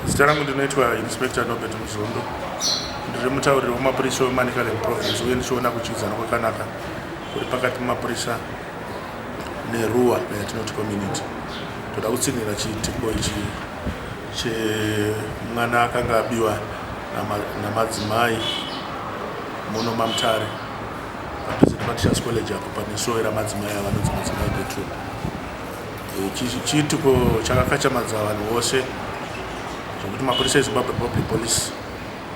Zita rangu ndinoitwa Inspector Norbert Muzondo. Ndiri mutauriri wemapurisa weManicaland Province uye ndichiona kudyidzana kwakanaka kuri pakati pemapurisa neruwa yatinoti community. Toda kutsinhira chiitiko ichi chemwana akanga abiwa namadzimai muno maMutare padhuze nepaTeachers College apo pane sowe ramadzimai avanonzi Madzimai Gertrude. Chiitiko chakakachamadza vanhu vose zvekuti mapurisa eZimbabwe Republic Police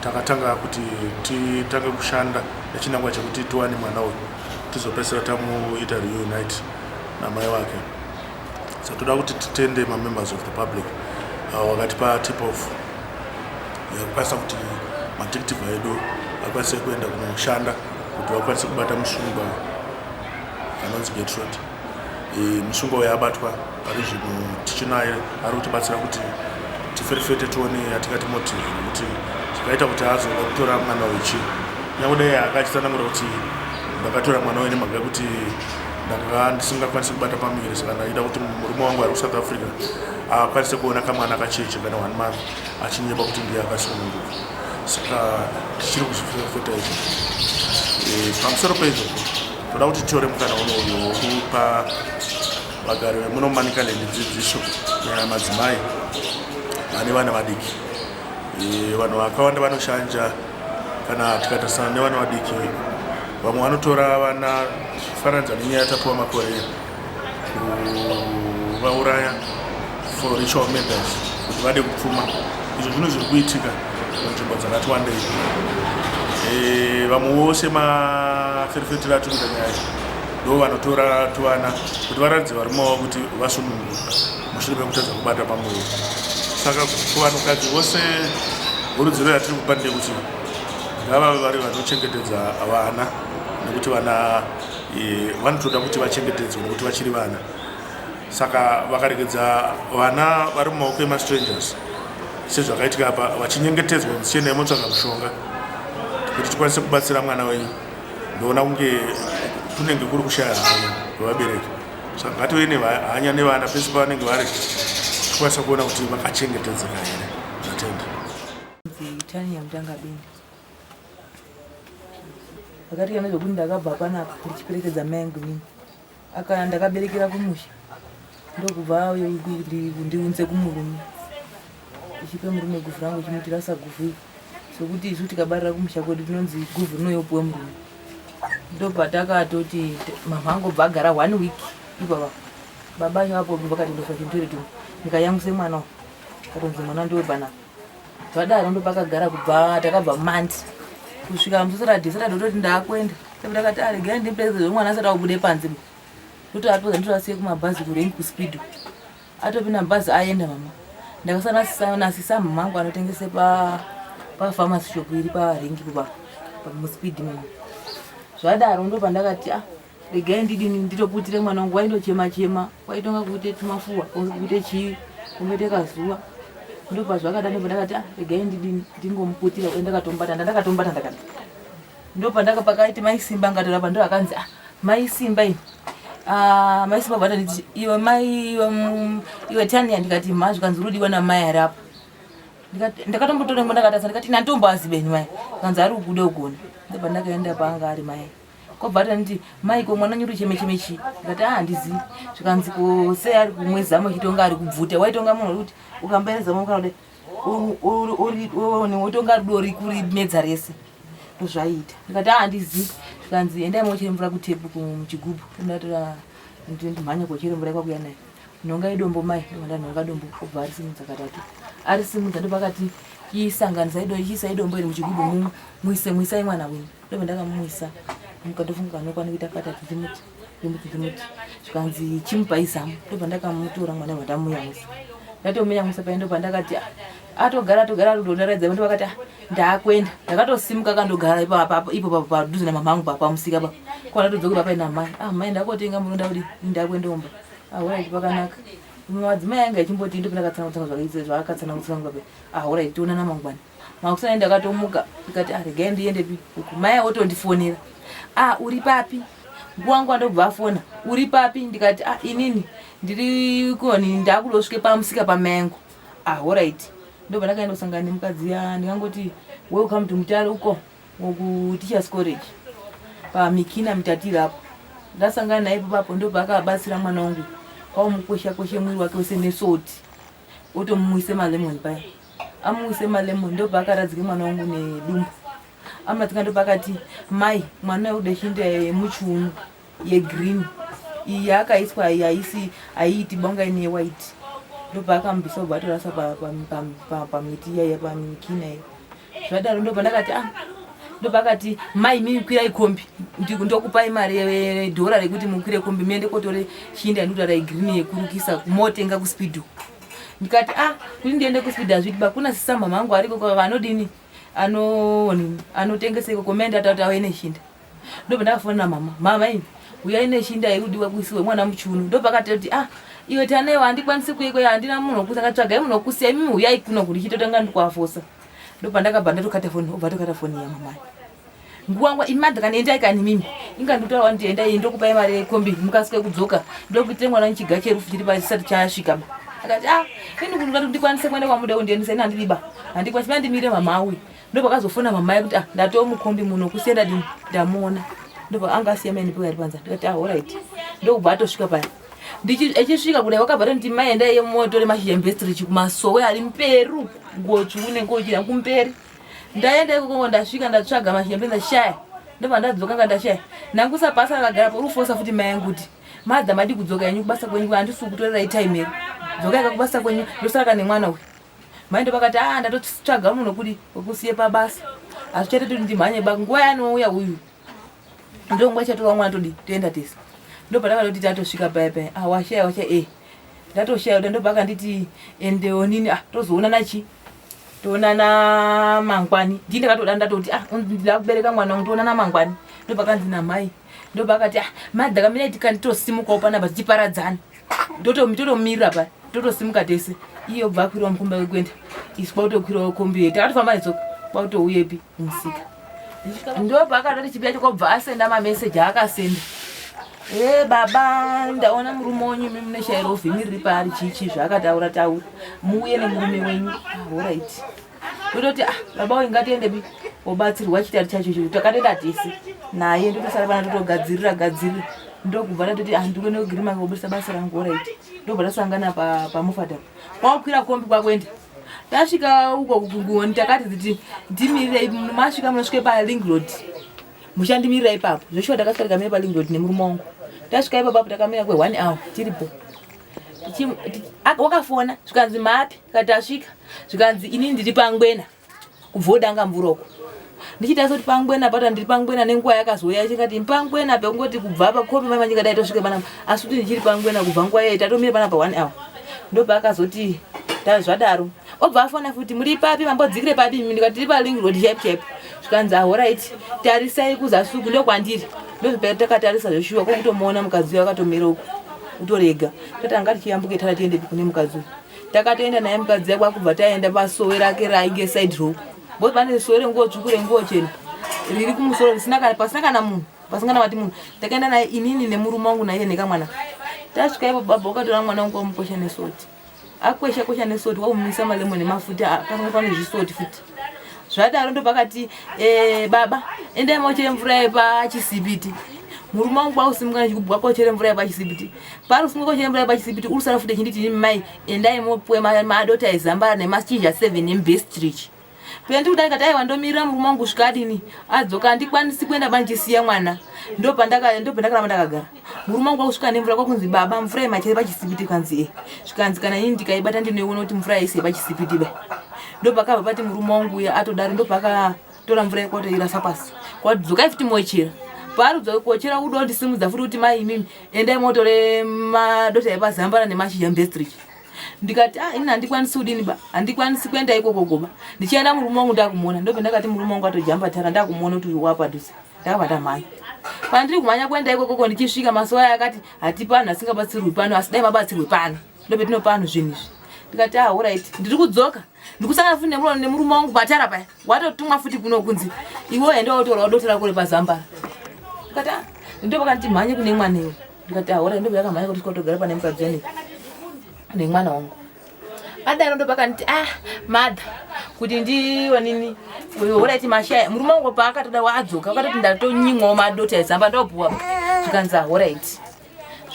takatanga kuti titange kushanda nechinangwa chekuti tiwane mwana uyu tizopedzisira tamuita reunite namai wake. So toda kuti titende mamembers of the public avo vakatipa tip off yakukwanisa kuti madetective edu akwanise kuenda kunoshanda kuti vakwanise kubata musungwa anonzi Gertrude. Musungwa uyu abatwa pari zvino tichinaye ari kutibatsira kuti tiferefete tione yatingati motive nekuti zvakaita kuti azoda kutora mwana uyu chii. Kunyange dai akachitsanangura kuti ndakatora mwana uyu nemhaka yekuti ndanga ndisingakwanisi kubata pamuviri saka ndaida kuti murume wangu ari kuSouth Africa akwanise kuona kamwana kacheche kana 1 month achinyeba kuti ndiye akasununguka. Saka tichiri kuzviferefeta izvo. Pamusoro peizvozvo toda kuti titore mukana uno uyu wekupa vagari vemuno muManicaland dzidziso kunyanya madzimai vane vana vadiki. Vanhu vakawanda vanoshanja kana tikatarisana nevana vadiki, vamwe vanotora vana tichifananidza nenyaya yatapiwa makore kuvauraya for ritual murders kuti vade kupfuma. Izvo zvinhu zviri kuitika munzvimbo dzakati wandei. Vamwe vose maferefetero atiri kuita nyaya ndo vanotora tuvana kuti varatidze varume vavo kuti vasununguka mushure mekutadza kubata pamuviri. Saka kuvanhukadzi vose kurudziro yatiri kupa ndeyekuti ngavave vari vanochengetedza vana nekuti vana vanotoda kuti vachengetedzwe nekuti vachiri vana. Saka vakaregedza vana vari mumaoko emastrangers sezvakaitika apa vachinyengetedzwa kunzi chiendai motsvaga mushonga kuti tikwanise kubatsira mwana wenyu, ndoona kunge kunenge kuri kushaya hanya kwevabereki. Saka ngative nehanya nevana pese pavanenge vari tikwanisa kuona kuti vakachengetedzeka here. Ndatenda. Tania Mutangabini zvakaitika ndezvekuti ndakabva panapa ndichiperekedza mai angu inini aka ndakaberekera kumusha ndokubva auye kundiunze kumurume ichipe murume guvhu rangu chimuti rasa guvhu iri sokuti isu tikabarira kumusha kwedu tinonzi guvhu rinoyopuwe murume ndopatakatoti mama angobva agara 1 week ipapa baba acho apo vakatendeswa chintoilet ndikayamwise mwana uyu katonzi mwana ndiwepanapa zvadaro ndopakagara kubva takabva mandi kusvika musaturday saturday tototi ndakuenda ndakati aregai ah, ndiperekedze mwana asati akubude panze toti apedza nditoasiye kumabhazi kurengi kuspeed atopinda mubhazi aenda mama ndakasanasisa mama angu anotengese pafamasi shop iri parengi kupa muspeed mama zvadaro ndopandakati ah regai ndidini nditoputire mwana wangu waindochema chema waitonga kuite tumafuwa kuite chii kumboite kazuva ndopazvakada ndopandakati ah regai ndidini ndingomuputira uye ndakatombata ndandakatombata ndakati ndopandaka pakaiti mai Simba ngatorapa ndo akanzi ah mai Simba ini ah mai Simba vata nditi iwe mai iwe iwe Tania ndikati mha zvikanzi urudiwa namai ari apa ndakatombotora nguva ndakatasa ndikati nantomboazibeni mai kanzi ari kukuda ugona ndopandakaenda paanga ari mai Kwabva atanditi mai ko mwana nyuri cheme cheme chii ndikati ah handizivi zvikanzi ko sei ari kumwe zamo achitonga ari kubvuta waitonga munhu kuti ukambaira zamo kana kudai wotonga dori kurimedza rese ndozvaiita ndikati ah handizivi zvikanzi endai mochere mvura kutepu muchigubhu ndatora ndimhanya kochere mvura kwakuya nayo nhonga idombo mai ndomanda nhonga dombo obva arisimudza katatu arisimudza ndopakati chisanganisa chiisai dombo iri muchigubhu muise muisai mwana wenyu Ndobva ndakamumwisa mukandofunga kanokwana kuita katatu ndimuti ndimuti ndimuti zvikanzi chimupai zamu ndobva ndakamutora mwana bva ndamuyamwisa ndatomuyamwisa paye ndobva ndakati ah, atogara atogara arikudondaradza ndo vakati ah, ndakuenda ndakatosimuka kandogara ipapo ipo padhuze namama angu pamusika pa kwa ndatodzokera paina mai ah mai ndakotenga muno ndakudi ndakuenda umba ah horaiti pakanaka madzimai anga achimboti ndopandakatsanangutsanangura zvakatsanangutsanangura pe ah horaiti tionana mangwana Makuseni ndakatomuka ndikati ah, regai ndiendepi uku mai otondifonera ah, uri papi nguva nguva ndobva afona uri papi ndikati ah, inini ndiri koni ndakuda usvike pamusika pamai angu ah, horaiti. Ndobva ndakaenda kusangana nemukadzi ya ndikangoti welcome to Mutare uko kuTeachers College paMikina Mutatira apo. Ndasangana naye ipapo ndopaakabatsira mwana wangu kwaumukwesha kweshe mwiri wake wese nesoti otomumwise malemon paya. Amumwise malemon ndopaakaradzike mwana wangu nedumbu. Amadzika ndopakati mai mwana uda shinda yemuchiuno yegreen iyi yaakaiswa iyi haisi haiiti bonga ine yewhite ndopaakamubvisa ubva atorasa pamiti iyaiya pamikina iyo zvadaro ndopandakati ah ndopakati mai mimi kwirai kombi ndokupai mari yedhora rekuti mukwire kombi muende kotore shinda yandikutaura yegreen yekurukisa motenga kuspeed ndikati ah kuti ndiende kuspeed hazviti bakuna sisa mama angu ariko vanodini anoonini anotengesa ikoko mai ndataura kuti auye neshinda ndobva ndakafonera mama mama ini uyai neshinda iri kudiwa kuisiwe mwana muchiuno ndopakati kuti ah iwe tanewa handikwanisi kuiko handina munhu wekusa ngatsvagai munhu wekusiya imimi uyai kuno kuti chitotanga ndikuafosa ndopandakabva ndatokata foni obva atokata foni yamamai nguva nguva imi madhakani endai kani mimi inga ndikutaura wani endai ndokupai mari yekombi mukasike kudzoka ndokuitire mwana chiga cherufu chiri pachisati chasvika ba akati ah ini kuti ndikwanise kuenda kwamuda kundiendesa ini handidi ba handikwanisi mandimire mama auye ndopakazofona mama yekuti ah ndatoo mukombi muno kusiya ndadini ndamuona ndopa anga asiya maini pekari panza ndikati ah alright ndokubva atosvika paya echisvika kudai wakabva tonditi mai endai yemotore mashizha embestirichi kumasowe ari mperu nguo tsvuku nenguo chena kumberi Ndaenda ikoko ndasvika ndatsvaga mashembe ndashaya ndobva ndadzoka nga ndashaya nangusa pasi akagara porufosa futi mai yangu kuti madha madi kudzoka yenyu kubasa kwenyu handisi kutorerai time here dzokai ka kubasa kwenyu ndosara ka nemwana uyu mai ndopakati a ah, ndatotsvaga munhu wekudi wekusiye pabasa hazvichaite kuti ndimhanye ba nguva yaanouya uyu ndonguva ichatora mwana todi toenda tese ndopandakatoti tatosvika paya paya ah, washaya washaya e eh. ndatoshaya kuda ndopakanditi endeonini ah tozoonana chi toonana mangwani ndii ndakatoda ndatoti ah ndakubereka mwana wangu toonana mangwani ndopakanzi namai ndopakati ah madhaka mina tikanditosimukawo panapa tichiparadzana ndotomirira pa totosimuka tese iye obva akwirawo mukombi wekuenda isu kwakutokwirawo kombi yedu takatofamba netsoka kwakutouyepi musika ndopakatoti chipi chacho kwabva asenda mameseji aakasenda e baba ndaona murume wenyu imi mune shairo vhimi riri paari chichi zvaakataura taura muuye nemurume wenyu horaiti ndototi ah baba uyu ngatiendepi obatsirwa chitari chacho icho takatoenda tese naye ndotosara pana totogadzirira gadzirira ndokubva tatoti ah ndikuende kugirima kobudisa basa rangu horaiti ndobva tasangana pamufadha kwakukwira kombi kwakuenda tasvika uko kugoni takati dziti ndimirirei masvika munosvike paling road muchandimirira ipapo zveshuwa takasvika tikamira paling road nemurume wangu tasvika ipapo apo takamira kwe one hour tiripo wakafona zvikanzi mapi kati tasvika zvikanzi inini ndiri pangwena kubva udanga mvura uko ndichitarisa kuti pangwena pata ndiri pangwena nenguva yakazouya chikati pangwena pekungoti kubva pakopi mai mandingadai tosvike panapa asi kuti ndichiri pangwena kubva nguva iyoyo tatomire panapa one hour ndopaakazoti zvadaro obva afona futi muri papi mambodzikire papi imi ndikati tiri paling road chaipo chaipo zvikanzi ahoraiti tarisai kuzasi uku ndokwandiri ndozvatakatarisa zveshuwa kokutomuona mukadzi uyo akatomira uku utorega tati anga tichiyambuke tara tiendepi kune mukadzi uyu takatoenda naye mukadzi yako akubva taenda pasowe rake rainge side row because pane sowe renguo tsvuku renguo chena riri kumusoro risina kana pasina kana munhu pasina mati munhu takaenda naye inini nemurume wangu naiye nekamwana tasvika ipo baba wakatora mwana wangu wamukwesha nesoti akwesha kwesha nesoti wakumisa malemon nemafuta akanga pane zvisoti futi zvadaro ndopakati eh, baba endai mochere mvura yepachisipiti murume wangu kwakusimuka nechikubwa kochere mvura yepachisipiti pari kusimuka kochere mvura yepachisipiti uri kusara futi echinditi imi mai endai mopuwe madota ezambara nemashizha 7 embestrich penda kuda ndikati aiwa ndomirira murume wangu kusvika adini adzoka handikwanisi kuenda bandichisiya mwana ndopandakaramba ndakagara murume wangu kwakusvika nemvura kwakunzi baba mvura yemachere pachisipiti kanzi e zvikanzi kana ini ndikaibata ndinoiona kuti mvura yaise pachisipiti ba ndopakabva pati murume wangu uya atodaro ndopakatora mvura yekwatoirasa pasi kwadzokai futi mochera paari kudzoka kochera uda kundisimudza futi kuti mai imimi endai motore madota epazambara nemashizha mbestrich ndikati ah ini handikwanisi kudini ba handikwanisi kuenda ikoko goba ndichienda murume wangu ndakumuona ndobva ndakati murume wangu atojamba tara ndakumuona kuti uyu wapadhuze ndakabva ndamhanya pandiri kumhanya kuenda ikokoko ndichisvika mazuva aya akati hatipi anhu asingabatsirwi pano asi dai mabatsirwe pano ndopetinopa anhu zvinhu izvi ndikati ah orit ndiri kudzoka ndikusangana futi nemurume wangu patara paya watotumwa futi kuno kunzi iwe ende watora wadota rako repazambara ndikati ah ndopakanditi mhanye kune mwana iwe ndikati ah orit ndopyakamhanya kuti twatogara pane mukadzi wani nemwana wangu. Adaro ndopakanditi ah mother kuti ndionini horaiti mashaya murume wangu paakatoda waadzoka akatoti ndatonyimwawo madota ezamba ndopuwa zvikanzi horaiti.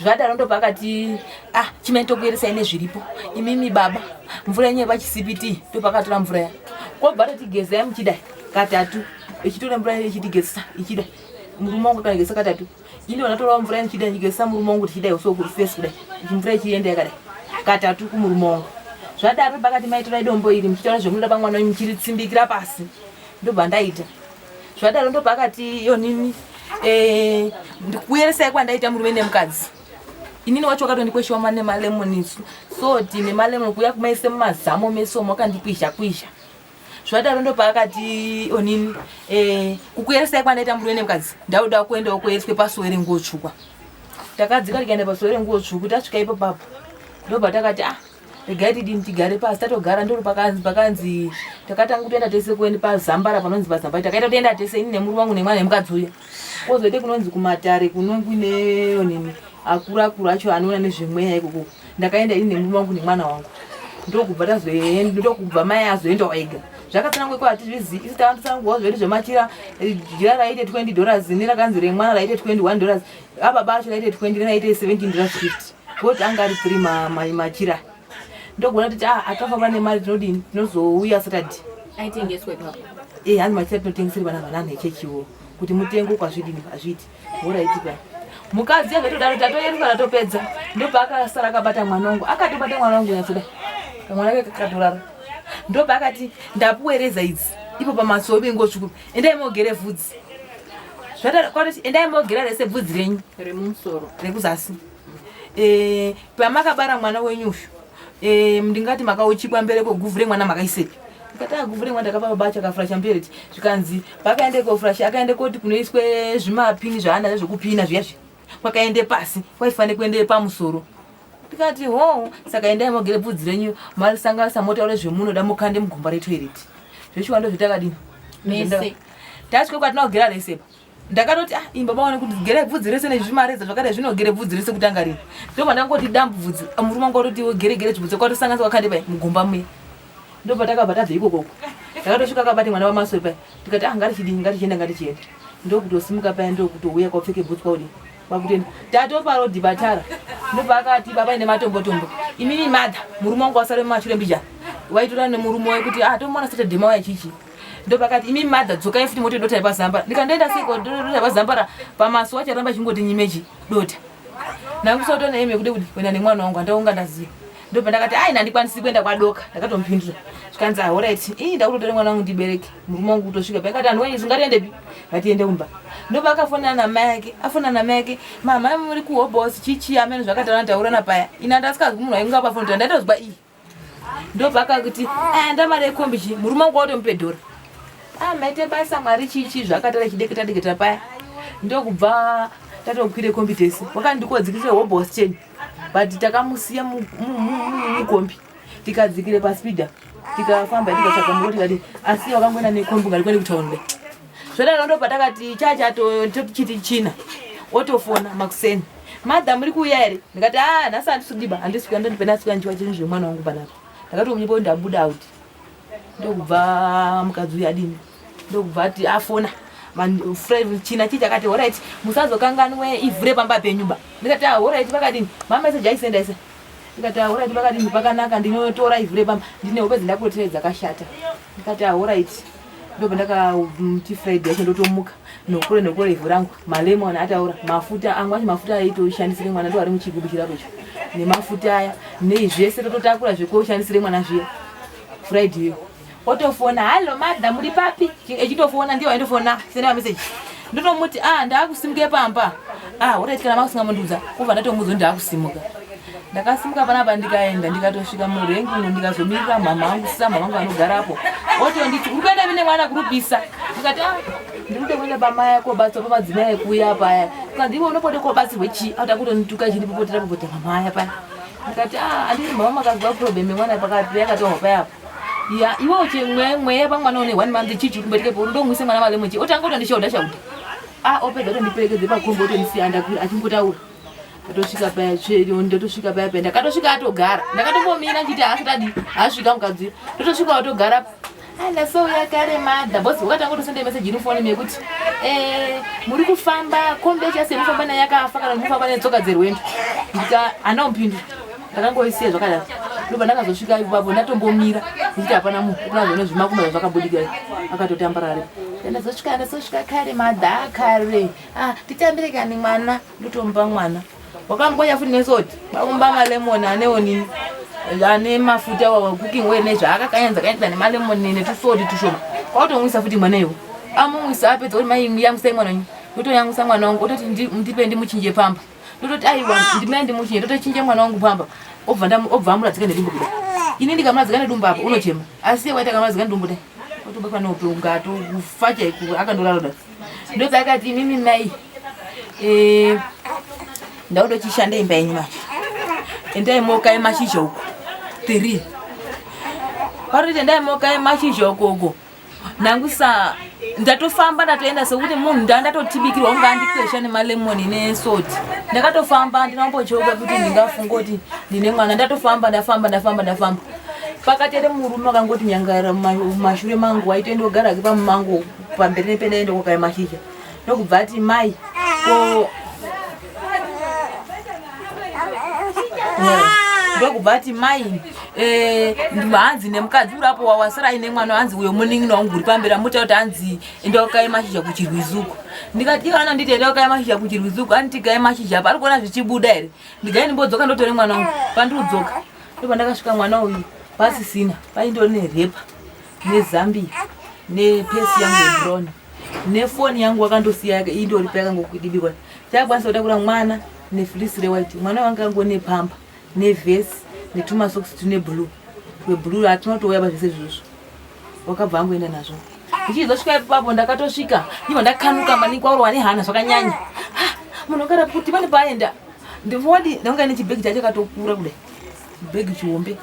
Zvadaro ndopaakati ah chimai tokueresai nezviripo imimi baba mvura yenyu yepachisipiti ndopakatora mvura ya kobva totigezai muchidai katatu ichitora mvura ichitigezesa ichidai murume wangu akanigezesa katatu ini ndatorawo mvura ndichidai ndichigezesa murume wangu tichidai uso kufesi kudai mvura ichienda yakadai katatu kumurume wangu. Zvadaro pakati maitorai dombo iri muchitaura zvemunoda pamwana wenyu muchiritsimbikira pasi ndobva ndaita. Zvadaro ndopakati yonini eh, ndikuyeresai kwandaita murume nemukadzi inini wacho wakatondikweshawo nemalemon soti nemalemon kuya kumaise mumazamo mese umo wakandikwizha kwizha. Zvadaro ndopaakati onini eh, kukuyeresai kwandaita murume nemukadzi ndauda kuendawo kuyereswe pasuwe renguo tsvukwa. Takadzika tikaenda pasuwe renguo tsvuku tasvika ipo papo ndobva takati ah regai tidini tigare pasi tatogara ndoro pakanzi pakanzi takatanga kutoenda tese kuenda pazambara panonzi pazambara takaita kutoenda tese ini nemurume wangu nemwana nemukadzi uya kwozoite kunonzi kumatare kunonzi nini akuru akuru acho anoona nezvemweya ikoko ndakaenda ini nemurume wangu nemwana wangu ndokubva tazoenda ndokubva mai azoendawo ega zvakatsanangwa iko hatizvizivi isu tavatsanangurwa zvedu zvemachira eh, jira raite 20 dollars nerakanzi remwana raite 21 dollars ababa acho raite 20 neraite 17 dollars 50 kuti anga ari 3 machira ndogona kuti ah akafamba nemari tinodini tinozouya saturday aitengeswa ipapo eh hanzi machira tinotengeseri vana vananhu echechiwo kuti mutengo kwazvidini hazviiti horaiti paya mukadzi akatodaro tatoyeruka tatopedza ndopaakasara akabata mwana wangu akatobata mwana wangu nyatsoda kamwana kake kakatorara ndopaakati ndapuwereza idzi ipo pamasuo bengotsvuku endai mogere vhudzi zvatati endai mogera rese bvudzi renyu remumusoro rekuzasi e, pamakabara mwana wenyu uyu e, ndingati makauchikwa mbereko guvhu remwana makaisepi ndikati ah guvhu remwana ndakapa baba acho akafurasha mbereti zvikanzi pakaende kofurasha akaende koti kunoiswe zvimapini zvaanazvo zvekupina zviya zviya kwakaende pasi kwaifanira kuende pamusoro ndikati ho saka endai mogere bvudzi renyu marisanganisa motaure zvemunoda mukande mugomba retoireti zveshuwa ndozvetakadini mese tasvike kwatina kugera resepa ndakatoti ah imba maone kuti gere bvudzi rese nezvimareza zvakadai zvinogere bvudzi rese kutanga rini ndobva ndangoti dambu bvudzi ah, murume wangu watoti gere gere zvibvudzi kwatosanganisa kwakande pai mugomba muye ndobva takabva tabva ikokoko ndakatosvika akabate mwana wamaswe pai ndikati ah ngatichidini ngatichienda ngatichienda ndokutosimuka paya ndokutouya kwapfeke bhutsu kwaudini kwakutenda tatoparodhi batara ndobva akati baba ine matombotombo imimi madha murume wangu wasare mumashure mbijana waitora nemurume waye kuti ah tomuona saturday mauya chichi ndopakati imi madha dzokai futi mote dota repazambara ndikandoenda seiko dota repazambara pamaso acharamba chingoti nyimechi dota nangusoto nehembe yekude kuti kuenda nemwana wangu andaunga ndaziva ndobva ndakati ai nandikwanisi kuenda kwadoka ndakatomupindura zvikanzi ahorit ii ndakutotora mwana wangu ndibereke murume wangu kutosvika paikati anhu wenyu ngatiendepi ngatiende kumba ndobva akafonana namai ake afonana namai ake mama muri kuhobos chichi amene zvakataura taurana paya ini andasikazwi munhu wainga pafoni ndaitozwa iyi ndobva akakuti ah, ndamari yekombi chi murume wangu watomupe dhora ah, maite basa mwari chichi zvakatara chideketa deketa paya ndokubva tatokwire kombi tese wakandikodzikise hobos cheni but takamusiya mukombi tikadzikire paspida tikafamba tikatsvaga muro tikati asi wakangoenda nekombi ngatikwende kutauni kudai zvadaro ndobva takati chacha china otofona makuseni madha muri kuuya here ndikati a ah, nhasi handisi kudiba handisi kuuya ndondipe ndasvika ndichiwa chinhu zvemwana wangu panapa ndakatomunyepa kuti ndabuda out ndokubva mukadzi uyu adini ndokubva ati afona china chii chakati horit musazokanganwe ivhure pamba penyu ba ndikati ah horit pakadini mameseji aisenda isa ndikati ah horit pakadini pakanaka ndinotora ivhure pamba ndine hope dzindakurotere dzakashata ndikati ah horit ndobva ndakamuti friday yacho ndotomuka nokure nokure ivhu rangu malemon ataura mafuta angu acho mafuta aitoshandisire mwana ndo ari muchigubu chiraro icho nemafuta aya nei zvese tototakura zvekoshandisire mwana zviya friday iyo otofona hallo madha muri papi echitofona ndiyo aindofona senda mameseji ndotomuti ah ndaakusimuke pamba ah orit kana makusingamundiudza kubva ndatomuudza kuti ndaakusimuka ndakasimuka panapa ndikaenda ndikatosvika murengi uno ndikazomirira mhama vangu sisa mhama vangu vanogarapo otonditi uri kuenda vine mwana kurupisa ndikati ah ndikude kuenda pamaya kobatswa pamadzimai ekuuya paya kanzi iwe unopode kobatsirwe chii auta kutondituka chindipopotera popotera mhama aya paya ndikati ah andii mhama makazwa problem yemwana pakati yakatohwa paya apo ya iwe uchi mweya pamwana une one month chichi kumbetekepo ndomwise mwana malemwe chi otanga kutondishauda shauda ah opedza otondiperekedze pakombi otondisiya ndakwira achingotaura Ndotosvika paya tsveri ndotosvika paya paya ndakatosvika atogara ndakatombomira ndichiti haasati adi asvika mukadzi ndotosvika atogara ndasouya kare madha bhosi wakatanga kutosenda meseji iri mufoni yekuti eh, muri kufamba kombi yacho yase mufamba naye yakafa kana mufamba netsoka dzerwendo ndika handina kumupindura ndakangoisiya zvakadaro ndobva ndakazosvika ipapo ndatombomira ndichiti hapana munhu kunazoone zvimakumba zvazvakabudikira akatotambarare ndazosvika ndazosvika kare madha kare ah, titambire kani mwana ndotomupa mwana wakambonya futi nesoti kwakumba malemoni ane onini ane mafuta cooking oil nezvaakakanyanza kanyanza nemalemoni netusoti tushoma kwakutomwisa futi mwana iwo amumwisa apedza kuti mai yamwisai mwana wenyu ndotoyamwisa mwana wangu ototi ndipe ndimuchinje pamba ndototi aiwa ndimai ndimuchinje ndotochinja mwana wangu pamba obva obva amuradzika nedumbu kuda ini ndikamuradzika nedumbu apa unochema asi iye waita akamuradzika nedumbu dai otobatwa neupenyu atokufa chaiko akandorara da ndozakati imimi mai eh, ndaudochishanda imba yenyu manje endai mokai mashizha uko three parikuti endai mokai mashizha uko uko nangusa ndatofamba ndatoenda sekuti munhu nda ndatotibikirwa unga andikwesha nemalemoni nesoti ndakatofamba ndinambocheuka kuti ndingafunga kuti ndine mwana ndatofamba ndafamba ndafamba ndafamba pakati ere murume akangoti nyangara mumashure mangu waitoenda kugara ake pamumango pamberi nependaenda kokaya mashizha ndokubva ati mai ko ndokubva ati mai eh, hanzi nemukadzi uri apo wawasara aine mwana hanzi uyo munin'ina wangu uri pamberi amuta kuti hanzi endaokai mashizha kuchirwizuko ndikati iye anonditi endaokai mashizha kuchirwizuko anditi gai mashizha apa ari kuona zvichibuda here ndigai ndimbodzoka ndotore mwana wangu pandiri kudzoka ndopandakasvika mwana uyu pasisina paindori nerepa nezambia nepesi yangu yebrown nefoni yangu wakandosiya indori payakangokudibikwa chakwanisa kutakura mwana nefleece rewhite mwana wanga angone pamba nevhesi netumasokisi tune blue tweblue hatinotouya pazvese izvozvo wakabva angoenda nazvo ndichizosvika ipapo ndakatosvika ndibva ndakanuka maningi kwaurwa nehana zvakanyanya munhu akara kuti pane paaenda ndivodi ndanga nechibhegi chacho katokura kudai chibhegi chihombe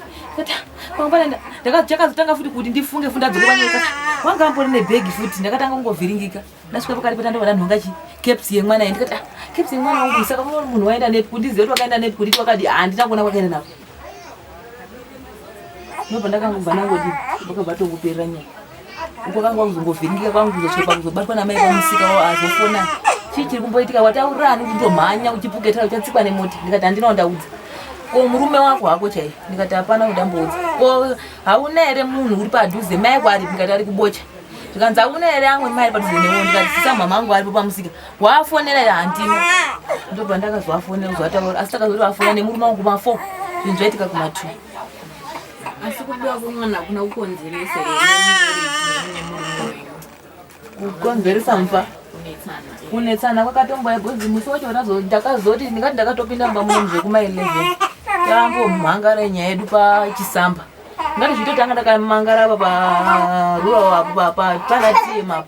chakazotanga futi kuti ndifunge futi ndadzoke panyika wanga ambori nebhegi futi ndakatanga kungovhiringika ndasvika pakati petandova ndanhonga chi caps yemwana iyi ndikati ah, caps yemwana wangu saka munhu waenda nepi kundiziva kuti wakaenda nepi kunditi wakadi handina kuona kwakaenda nako ndobva ndakangobva ndangodi vakabva tongoperera nyaya uko kanga kuzongovhiringika kwangu kuzosvika pakuzobatwa namai pamusika azofona chii chiri kumboitika wataurira ani kutomhanya uchipuketera uchatsikwa nemota ndikati handina ndaudza ko murume wako hako chai ndikati hapana kudamboudza ko hauna here munhu uri padhuze mai kwari ndikati ari kubocha zvikanzi hauna here amwe mai ari padhuze newo ndikati sisa mama angu aripo pamusika waafonera here handina ndobva ndakazoafonera kuzoataura asi takazoti vafona nemurume wangu kuma4 zvinhu zvaitika kuma2 asi kubiwa kwemwana hakuna kukonzeresa here nemurume wenyu kukonzeresa mufa kunetsana kunetsana kwakatomboya bhozi musi wacho ndakazoti ndingati ndakatopinda mumba muno zvekuma11 tambomhangara nyaya yedu pachisamba ngati zvitotanga ndakamangara apa parural apo pana tm apo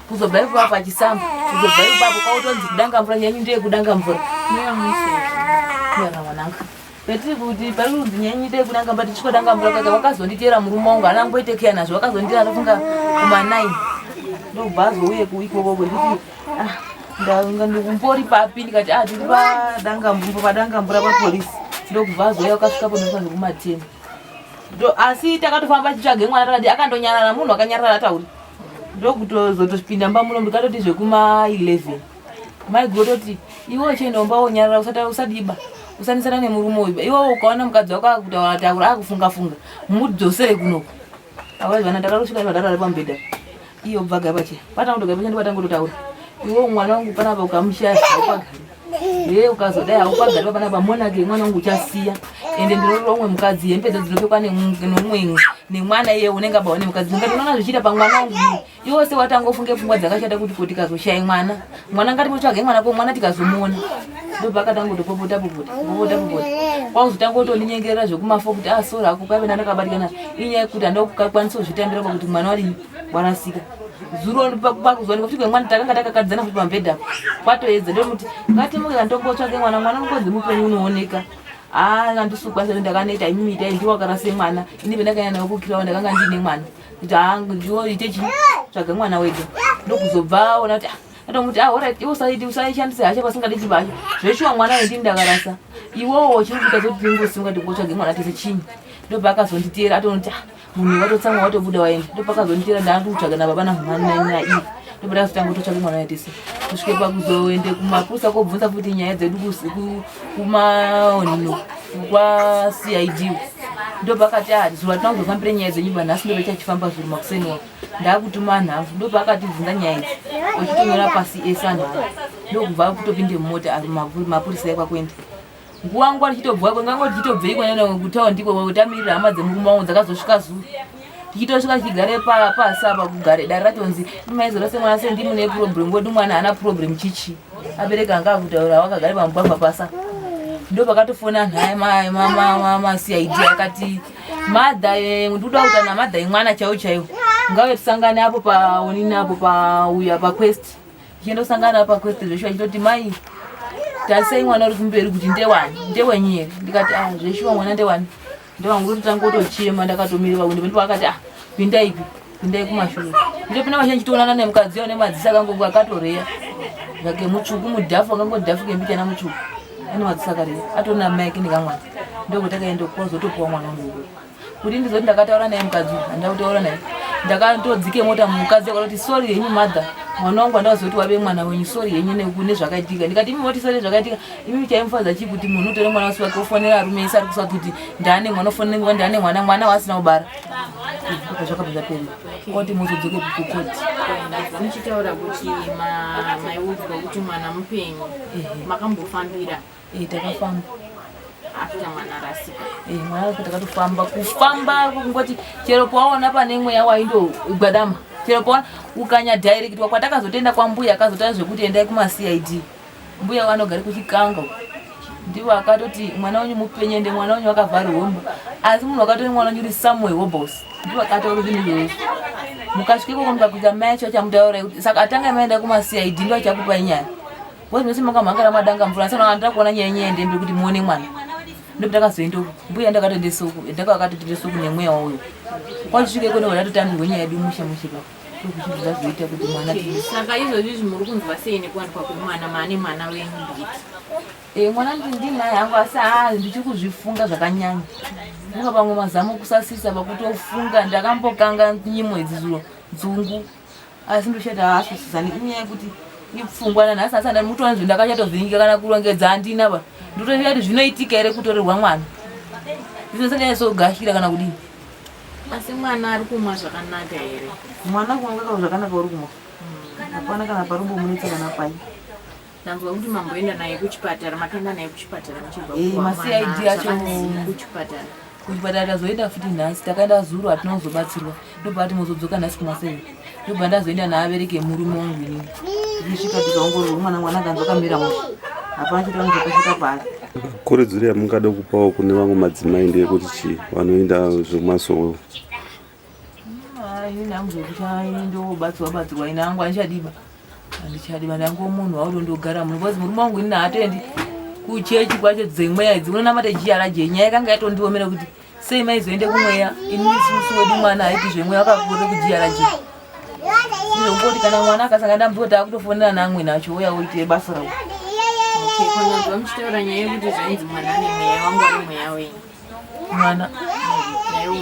kuzobva ipapo pachisamba kuzobva ipapo kwautonzi kudanga mvura nyanyu ndeye kudanga mvura muyamwisei mwananga petiri kuti pari kunzi nyanyu ndeye kudanga mvura tichisvika mvura kaka wakazonditeera murume wangu haana kumboite keya nazvo wakazonditeera ndofunga kuma9 ndobva azouye kuikoko kwekuti ndikumbori papi ndikati ah tiri padanga mvura papolisi ndokubva azouya wakasvika pondofa zvekuma10 asi takatofamba chitsvage mwana takati akandonyarara munhu akanyarara atauri ndokutozotopinda mba muno ndikatoti zvekuma11 maiguru toti iwe uchienda umba wonyarara usadiba usanisana nemurume uyu iwe ukaona mukadzi wako akutaura taura akufunga funga mudzosere kunoku awaizvana ndakatosvika zvadarara pamubhedha iyo bvaga pache patangotoga pache ndipatangototaura iwe mwana wangu panapa ukamushaya haupagari ye ukazodai haupagari papanapa monake mwana wangu uchasiya ende ndinoroora umwe mukadzi hembe dzo dzinopfekwa nemumwe nemwana iye unenge abawa nemukadzi ndingati unoona zvichiita pamwana wangu iwe se watangofunge pfungwa dzakashata kuti ko tikazoshaya mwana mwana ngatimutsvage mwana ko mwana tikazomuona ndopakatangotopopota popota popota popota kwakuzotanga kutondinyengerera zvekumafo kuti ah sorry ako paive ndandakabatikana inyaya yekuti handakukwanisa kuzvitambira pakuti mwana wadini warasika zuro pakuzowanikwa futi kwemwana takanga takakadzana futi pamubhedha apo kwatoedza ndomuti ngatimuke kantombotsvake mwana mwana unongonzi mupenyu unooneka haa handisukwanisa ndakaneta imimi itai ndiwo wakarase mwana ini pendakaenda nawo kukirawo ndakanga ndiine mwana kuti haa ndiwo ite chi tsvaga mwana wega ndokuzobva ona kuti ah, Atomuti ah alright iwe usaiti usaishandise hasha pasingadi chibasha. Zveshuwa mwana uyu ndini ndakarasa. Iwewo chiri kuita zoti tingosimuka tingotsvage mwana tese chinyi. Ndopakazonditeera atonoti ah munhu watotsamwa watobuda waenda. Ndopakazonditeera ndakutsvaga nababa namhani naiye. Ndopakazotanga kutotsvaga mwana tese. Kusvike pakuzoende kumapurisa kobvunza futi nyaya dzedu kumaonino kwaCID. Ndopakati ah zuva tinakuzofambira nyaya dzenyu banhasi ndopechachifamba zuro makuseni wako. Ndakutuma nhamvu ndopaakatibvunza nyaya idzi ochitonyora pasi ese anhu aya ndokubva kutopinde mumota ari mapurisa ekwakuenda nguva nguva tichitobva ngangoti tichitobvei kwanena kutawa ndiko tamirira hama dzemurume wangu dzakazosvika zuro tichitosvika tichigare pasi apa kugare dare ratonzi maizora semwana sendimi neproblem wedu mwana haana problem chichi abereki anga akutaura wakagare pamugwagwa pasa ndo pakatofona anhu maCID akati madha ndikuda kuta namadha imwana chaiwo chaiwo ngave tisangane apo paonini apo pauya paquest tichiendosangana paquest zveshuwa chitoti mai tarisai mwana uri kumberi kuti ndewani ndewenyu here ndikati ah zveshuwa mwana ndewani ndewangu kuti tangotochema ndakatomirira pakundi ndipo akati ah pindaipi pindai kumashure ndopinda mashure ndichitoonana nemukadzi uyo nemadziso akango akatoreya zvake mutsvuku mudhafu akangodhafuke mbichana mutsvuku ane madziso akareya atorina mai ake nekamwana ndokuti akaenda kwazotopuwa mwana wangu kuti ndizoti ndakataura naye mukadzi uyu handina kutaura naye ndakatodzike mota mukadzi akatoti sorry henyu mother mwana wangu andazoti wave mwana wenyu sorry henyu nezvakaitika ndikati imi moti sorry zvakaitika imi chaimufadza chii kuti munhu utore mwana wasi wake ofonera arume ese ari kuswa kuti ndaane mwana ofonera ndaane mwana mwana waasina kubara zvakabva zvapera kwati muzodzoke kukoti muchitaura kuti maiudzwa kuti mwana mupenyu makambofambira Takafamba after mwana arasika. Mwana wake takatofamba kufamba kungoti chero pawaona pane mweya waindogwadama chero pawaona ukanyadhairektwa kwatakazotenda kwambuya akazotaura zvekuti endai kumaCID mbuya vanogara kuchikanga ndivo akatoti mwana wenyu mupenyu ende mwana wenyu wakavharirwa mba asi munhu wakatori mwana wenyu uri somewhere wobos ndivo akataura zvinhu izvozvo mukasvika ikoko mukakuita mai acho achamutaura kuti saka atanga maenda kumaCID ndo achakupai nyaya because mese makamhangara madanga mvura saka ndanda kuona nyaya nyaya ndembe kuti muone mwana ndipo takazoenda uku mbuya ndakatoendesa uku ndakakatoendesa uku nemweya wauyo kwachisvika ikone wadatotambirwa nyaya yedu mushe mushe pa ndokuchibva zvazoita kuti mwana Saka izvozvi izvi muri kunzwa sei nekuwanikwa kwemwana maane mwana wenyu nditi? Mwana ndinaye hangu asi haa ndichiri kuzvifunga zvakanyanya unga pamwe mazamo kusasisa pakutofunga ndakambokanga nyimo idzi zuro nzungu asi ndochati haasusisani inyaya yekuti ipfungwa nanhasi asi andamutoona zvinhu ndakachatovhiringika kana kurongedza handina ba ndotoziva kuti zvinoitika here kutorerwa mwana zvinosanyanyasogashira kana kudii. Asi mwana ari kumwa zvakanaka here? Mwana kumwa zvakanaka uri kumwa hapana kana parumbomunetsa kana pai. Ndanzwa kuti mamboenda naye kuchipatara makaenda naye kuchipatara muchibva maCID acho kuchipatara. Kuchipatara tazoenda futi nhasi takaenda zuro hatina kuzobatsirwa ndobva ati muzodzoka nhasi kumaseve ndobva ndazoenda naabereki emurume wangu inini tichisvika tikaongororwa mwana mwana akanzwa kamira mushe hapana chitaunza kusvika paari. Kurudziro yamungada kupawo kune vamwe madzimai ndeyekuti chii vanoenda zvemasowe? Ini hangu zvekuti ndobatsirwa batsirwa ini hangu handichadiba handichadiba ndango munhu wautondogara muno because murume wangu ini haatoendi kuchechi kwacho dzemweya idzi unonamata GRJ nyaya yakanga yatondiomera kuti sei maizoende kumweya ini isusu wedu mwana haiti zvemweya wakakure kuGRJ izvongoti kana mwana akasangana dambudziko taakutofonera naamwene acho ouya oite basa ravo. Konanzwa muchitaura nyaya yekuti zvainzi mwana ane mweya wangu ari mweya wenyu mwana naiwo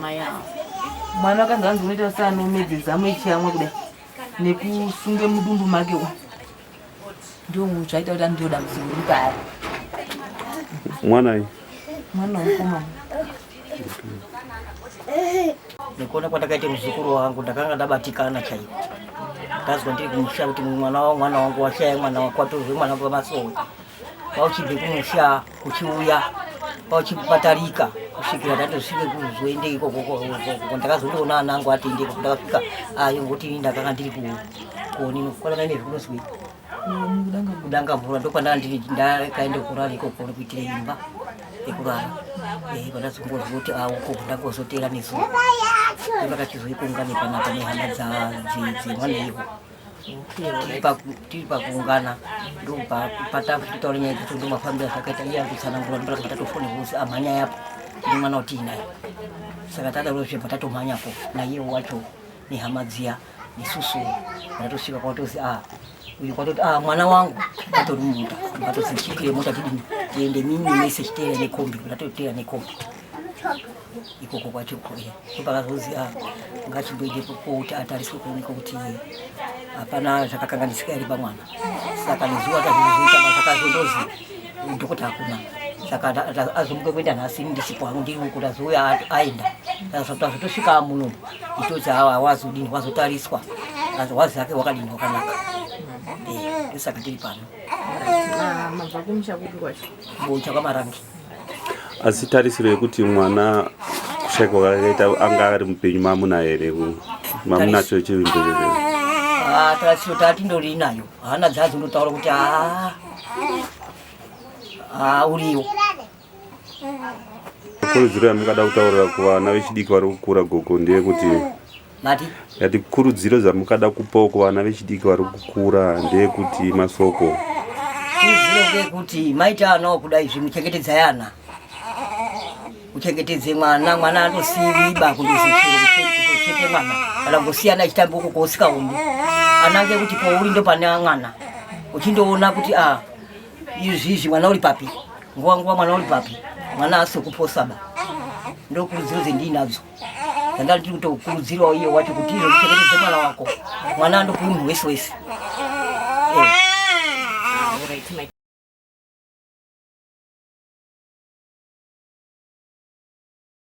mai avo mwana akanzi anzi unoita seanomedze zamu echiyamwa kudai nekusunge mudumbu make umu ndo zvaita kuti andiwo dambudziko riri paari. Mwanai? Mwana wemukomana. Nekuona kwandakaita muzukuru wangu ndakanga ndabatikana chaiko. Ndazwa ndiri kumusha kuti mwana wangu mwana wangu washaya mwana wako watorwe mwana pamasowe pauchibve kumusha uchiuya pauchipatarika kusvikira ndatosvike kuzoende ikoko ndakazondoona ana angu atiende ikoko ndakasvika ayo ngokuti ini ndakanga ndiri kuonino kwananga ine zvikunozwi kudanga mvura ndokwandanga ndiri ndakaenda kurara ikoko kuitira imba yekurara pandazongozwa kuti uko ndangozotera nezuva ndopakachizoikuungane panapa nehama dzemwana ivo tiri pakuungana ndopatataura nyaya dzacho ndomafambira zvakaita iye akutsanangura ndoramba tatofone kuzi amhanya yapo nemwana watiinaye saka tadaro zvebva tatomhanyapo naiye wacho nehama dziya nesusu patatosvika kwatozi a. Uyu kwatoti ah mwana wangu atori mumota. Ndatozichikire mota tidini tiende mimi mese chiteera nekombi ndatoteera nekombi. Ikoko kwacho eh ndopakazozi ah ngachimboendepo kuti atariswe kuonekwa kuti hapana zvakakanganisika here pamwana. Saka nezuva tazvizoita zvakazondozi dhokota hakuna. Saka azomuka kuenda nhasi ini ndisipo hangu ndiri uko ndazouya aenda. Tazotosvika muno itoti hawa wazodini wazotariswa wazi hake wakadini wakanaka. Eh, ndosaka tiri pano. Mabva kumusha kupi kwacho? Bocha kwaMarange. Asi tarisiro yekuti mwana kushaikwa kwakaita anga ari mupenyu mamuna here? Mamunacho chivimbo here? Ah, tarisiro tatindori inayo. Hana dzadzindotaura kuti haa haa uriyo. Kurudziro yamungada kutaurira kuvana vechidiki vari kukura gogo ndeyekuti mati yati kurudziro dzamungada kupawo kuvana vechidiki vari kukura ndeyekuti masoko kurudziro ndeyekuti maita anawo kudai zvi muchengetedzai ana uchengetedze mwana mwana andosiyiwiba kundochete mwana kana kungosiyana achitamba uko kousikaoni anange kuti pouri ndo pane mwana uchindoona kuti a izvizvi mwana uri papi nguva nguva mwana uri papi mwana asi kuposaba ndokurudziro dzendinadzo dzandanga ndiri kutokurudzirawo iye wacho kuti izvo uchengetedze mwana wako mwana andokuwi munhu wese wese. Right,